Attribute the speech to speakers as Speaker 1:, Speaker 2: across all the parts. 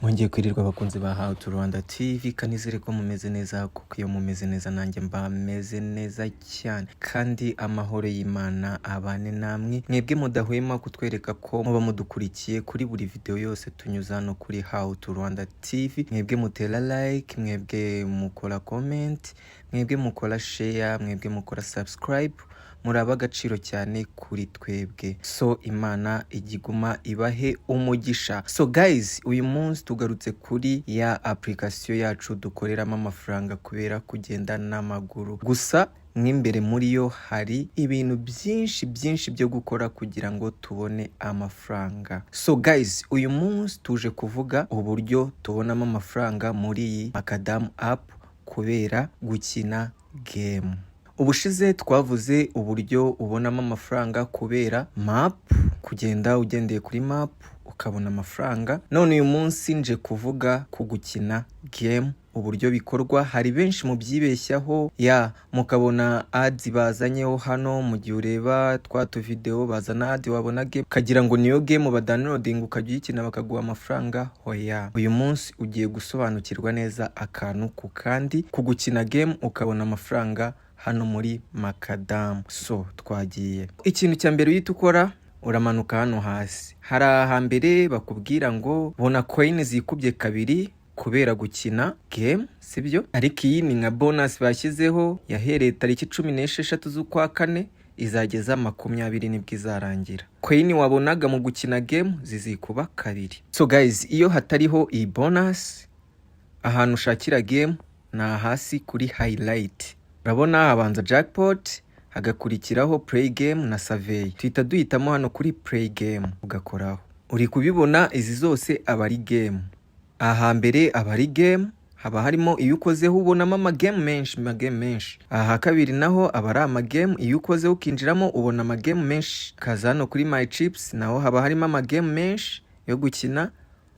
Speaker 1: Mwongeye kwirirwa, abakunzi ba How to Rwanda TV. Kanizere ko mumeze neza, kuko iyo mumeze neza nanjye mba meze neza cyane. Kandi amahoro y'Imana abane namwe, mwebwe mudahwema kutwereka ko muba mudukurikiye kuri buri video yose tunyuza hano kuri How to Rwanda TV, mwebwe mutera like, mwebwe mukora comment, mwebwe mukora share, mwebwe mukora subscribe. Muri ab'agaciro cyane kuri twebwe. So Imana igiguma ibahe umugisha. So guys, uyu munsi tugarutse kuri ya application yacu dukoreramo amafaranga kubera kugenda n'amaguru gusa. Mw'imbere muri yo hari ibintu byinshi byinshi byo gukora kugira ngo tubone amafaranga. So guys, uyu munsi tuje kuvuga uburyo tubonamo amafaranga muri iyi Macadam app kubera gukina game. Ubushize twavuze uburyo ubonamo amafaranga kubera map, kugenda ugendeye kuri map ukabona amafaranga. None uyu munsi nje kuvuga ku gukina game, uburyo bikorwa. Hari benshi mu byibeshyaho, ya mukabona ads bazanyeho hano. Mu gihe ureba twa tuvideo bazana ad, wabona game ukagira ngo niyo game badownloading, ukajya uyikina bakaguha amafaranga. Hoya, uyu munsi ugiye gusobanukirwa neza akantu ku kandi ku gukina game ukabona amafaranga hano muri Macadam. So twagiye. Ikintu cya mbere uhita ukora, uramanuka hano hasi. Hari ahambere bakubwira ngo bona coin zikubye kabiri kubera gukina game, sibyo? Ariko iyi ni nka bonus bashyizeho, yahereye tariki 16 z'ukwa kane, izageza 20 nibwo izarangira. Coin wabonaga mu gukina game zizikuba kabiri. So guys, iyo hatariho iyi bonus, ahantu ushakira game ni hasi kuri highlight. Urabona habanza jackpot, hagakurikiraho play game na survey. Tuhita duhitamo hano kuri play game, ugakoraho. Uri kubibona, izi zose aba ari game. Aha mbere aba ari game, haba harimo iyo ukozeho ubonamo amagame menshi, amagame menshi. Aha kabiri naho aba ari amagame, iyo ukozeho ukinjiramo ubona amagame menshi. Kaza hano kuri my chips, naho haba harimo amagame menshi yo gukina.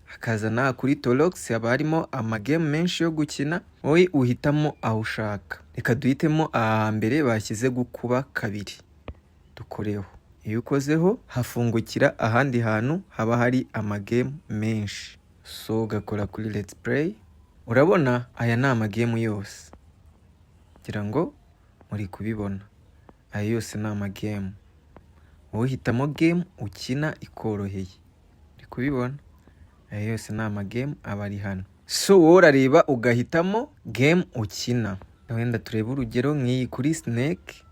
Speaker 1: Hakaza n'aha kuri Torox, haba harimo amagame menshi yo gukina. Wowe uhitamo aho ushaka. Reka duhitemo aha mbere bashyize gukuba kabiri, dukoreho. Iyo ukozeho hafungukira ahandi hantu haba hari amagame menshi. So ugakora kuri let's play. Urabona aya ni amagame yose, ngira ngo muri kubibona, aya yose ni amagame. Wowe uhitamo game ukina ikoroheye. Uri kubibona, aya yose ni amagame aba ari hano. So wowe urareba ugahitamo game ukina. Wenda turebe urugero nk'iyi kuri Snake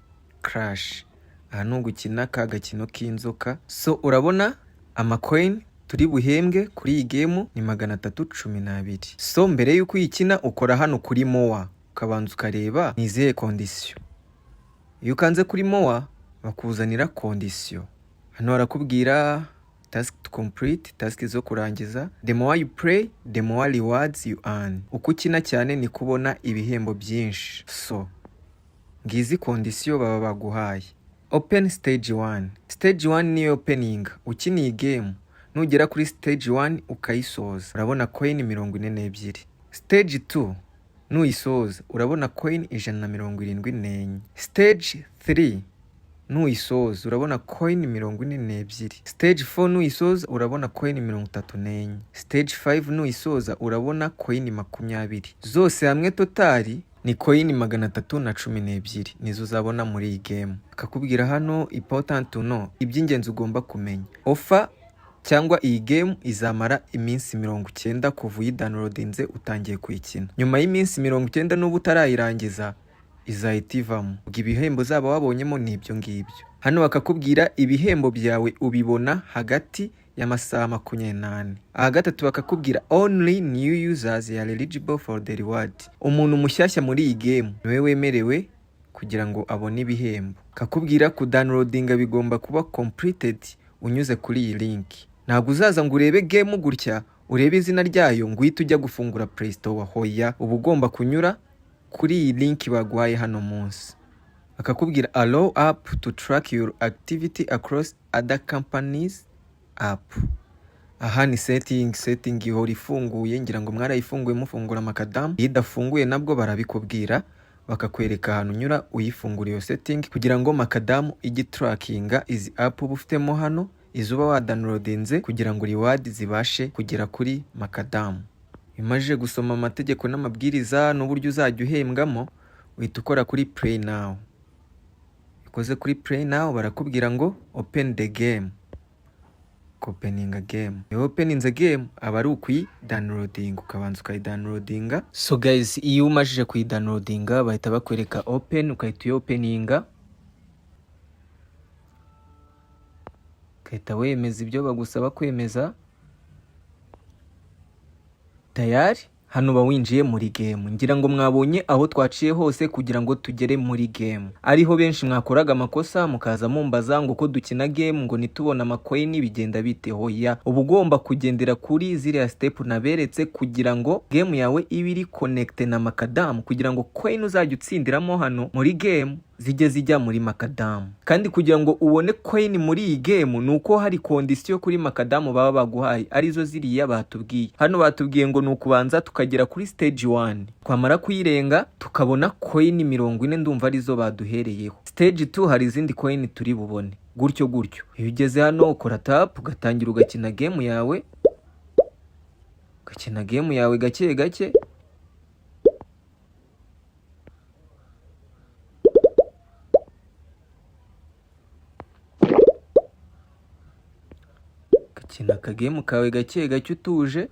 Speaker 1: Crash. Aha ni ugukina ka gakino k'inzoka. So urabona amacoin turi buhembwe kuri iyi game ni 312. So mbere y'uko uyikina, ukora hano kuri more, ukabanza ukareba ni izihe condition. Iyo ukanze kuri more, bakuzanira condition. Hano barakubwira task to complete, task zo kurangiza. The more you play, the more rewards you earn. Uko ukina cyane ni kubona ibihembo byinshi. So ngizi condition baba baguhaye: open stage 1. Stage 1 niyo opening. Ukina iyi game, nugera kuri stage 1 ukayisoza, urabona coin 42. Stage 2 nuyisoza, urabona coin 174. Stage 3 nuyisoza, urabona coin 42. Stage 4 nuyisoza, urabona coin 34. Stage 5 nuyisoza, urabona coin 20. Zose hamwe total ni coin 312, nizo uzabona muri iyi game. Akakubwira hano important to know, iby'ingenzi ugomba kumenya: offer cyangwa iyi game izamara iminsi 90 kuva uyidownloadinze utangiye kuyikina. Nyuma y'iminsi 90 n'uba utarayirangiza, izahita ivamo. Ubwo ibihembo zaba wabonyemo ni ibyo ngibyo. Hano bakakubwira ibihembo byawe ubibona hagati y'amasaha 24. Aha gatatu bakakubwira only new users are eligible for the reward. Umuntu mushyashya muri iyi game niwe wemerewe kugira ngo abone ibihembo. Kakubwira kudownloadinga bigomba kuba completed unyuze kuri iyi link. Ntabwo uzaza ngo urebe game gutya, urebe izina ryayo, ngo uhite ujya gufungura Play Store. Hoya, uba ugomba kunyura kuri iyi link baguhaye hano munsi. Bakakubwira allow app to track your activity across other companies app. Aha ni setting. Setting ihora ifunguye, ngira ngo mwarayifunguye mufungura Macadam. Iyo idafunguye nabwo barabikubwira, bakakwereka ahantu unyura uyifungura iyo setting, kugira ngo Macadam ijye trackinga izi app uba ufitemo hano. Izo uba wadownloadinze kugira ngo reward zibashe kugera kuri Macadam. Iyo gusoma amategeko n'amabwiriza n'uburyo uzajya uhembwamo, uhita ukora kuri play now. Ukoze kuri play now, barakubwira ngo open the game, openinga game. Iyo openinze game, aba ari ukuyidownloadinga, ukabanza ukayidownloadinga. So guys, iyo umajije kuyidownloadinga, bahita bakwereka open, ugahita uyopeninga, ugahita wemeza ibyo bagusaba kwemeza. Tayari hano uba winjiye muri game. Ngira ngo mwabonye aho twaciye hose kugira ngo tugere muri game. Ariho benshi mwakoraga amakosa, mukaza mumbaza ngo ko dukina game ngo ntitubone amacoin, bigenda bite? Hoya, uba ugomba kugendera kuri ziriya step naberetse kugira ngo game yawe ibe iri connect na Macadam, kugira ngo coin uzajya utsindiramo hano muri game zijye zijya muri Macadam. Kandi kugira ngo ubone coin muri iyi game, ni uko hari condition kuri Macadam baba baguhaye, arizo ziriya batubwiye hano. Batubwiye ngo ni ukubanza tukagera kuri stage 1, twamara kuyirenga tukabona coin 40, ndumva arizo baduhereyeho. Stage 2 hari izindi coin turi bubone, gutyo gutyo. Iyo ugeze hano, ukora tap, ugatangira ugakina game yawe, ugakina game yawe gake gake. Ugakina akagame kawe gake gake utuje.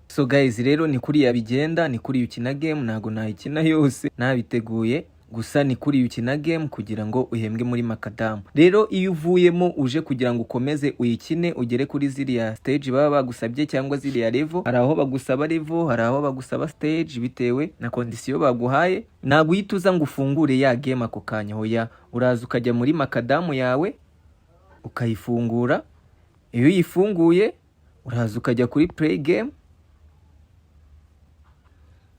Speaker 1: So guys, rero ni kuriya bigenda, ni kuriya ukina game. Ntabwo nayikina yose nabiteguye, gusa ni kuriya ukina game kugira ngo uhembwe muri Macadam. Rero iyo uvuyemo uje kugira ngo ukomeze uyikine, ugere kuri ziriya stage baba bagusabye cyangwa ziriya level, hari aho bagusaba level, hari aho bagusaba stage, bitewe na condition baguhaye. Ntabwo uhita uza ngo ufungure ya game ako kanya. Hoya, uraza ukajya muri Macadam yawe ukayifungura. Iyo uyifunguye, uraza ukajya kuri play game,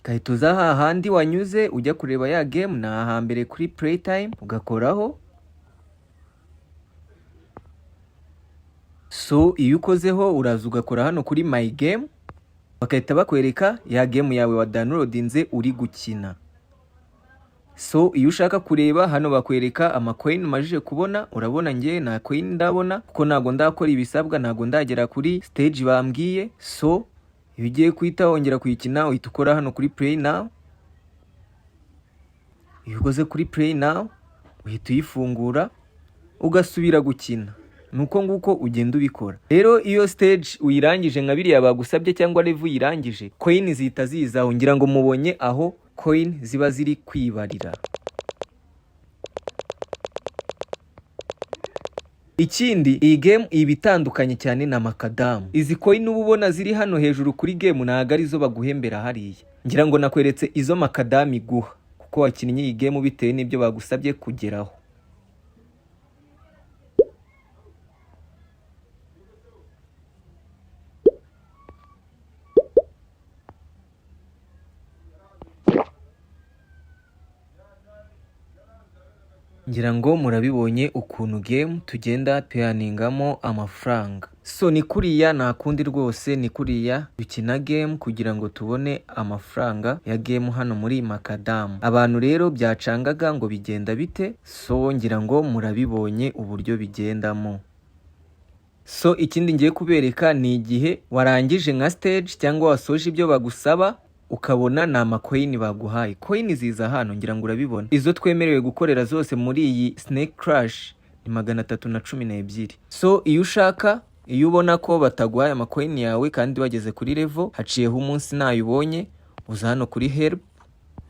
Speaker 1: ugahita uza hahandi wanyuze ujya kureba ya game, ni ahambere kuri play time, ugakoraho. So iyo ukozeho, uraza ugakora hano kuri my game, bagahita bakwereka ya game yawe wa downloadinze uri gukina. So iyo ushaka kureba hano, bakwereka amacoin umajije kubona. Urabona nge nta coin ndabona kuko ntabwo ndakora ibisabwa, ntabwo ndagera kuri stage bambwiye. So iyo ugiye guhita wongera kuyikina, uhita ukora hano kuri play now. Iyo ukoze kuri play now, uhita uyifungura ugasubira gukina. Nuko nguko ugenda ubikora. Rero iyo stage uyirangije nka biriya bagusabye cyangwa level uyirangije, coin zihita zizaho. Ngira ngo mubonye aho coin ziba ziri kwibarira. Ikindi, iyi game iba itandukanye cyane na Macadam. Izi coin uba ubona ziri hano hejuru kuri game ntabwo arizo baguhembera hariya. Ngira ngo nakweretse izo Macadam iguha kuko wakinnye iyi game bitewe n'ibyo bagusabye kugeraho. Ngira ngo murabibonye ukuntu game tugenda tuearningamo amafaranga. So ni kuriya, nta kundi rwose, ni kuriya dukina game kugira ngo tubone amafaranga ya game hano muri Macadam. Abantu rero byacangaga ngo bigenda bite, so ngira ngo murabibonye uburyo bigendamo. So ikindi ngiye kubereka ni igihe warangije nka stage cyangwa wasoje ibyo bagusaba, ukabona ni amacoin baguhaye. Coin ziza hano, ngira ngo urabibona. Izo twemerewe gukorera zose muri iyi Snake Crash ni 312. So iyo ushaka, iyo ubona ko bataguhaye amacoin yawe kandi wageze kuri level, haciyeho umunsi ntayo ubonye, uza hano kuri help,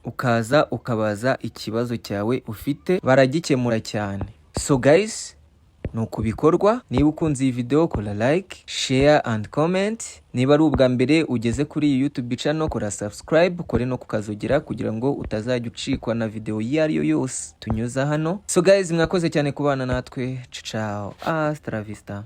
Speaker 1: ukaza ukabaza ikibazo cyawe ufite, baragikemura cyane. So guys, ni uku bikorwa. Niba ukunze iyi video, kora like, share and comment. Niba ari ubwa mbere ugeze kuri iyi YouTube channel, kora subscribe, ukore no kukazogera kugira ngo utazajya ucikwa na video iyo ari yo yose tunyuza hano. So guys, mwakoze cyane kubana natwe. Ciao, hasta la vista.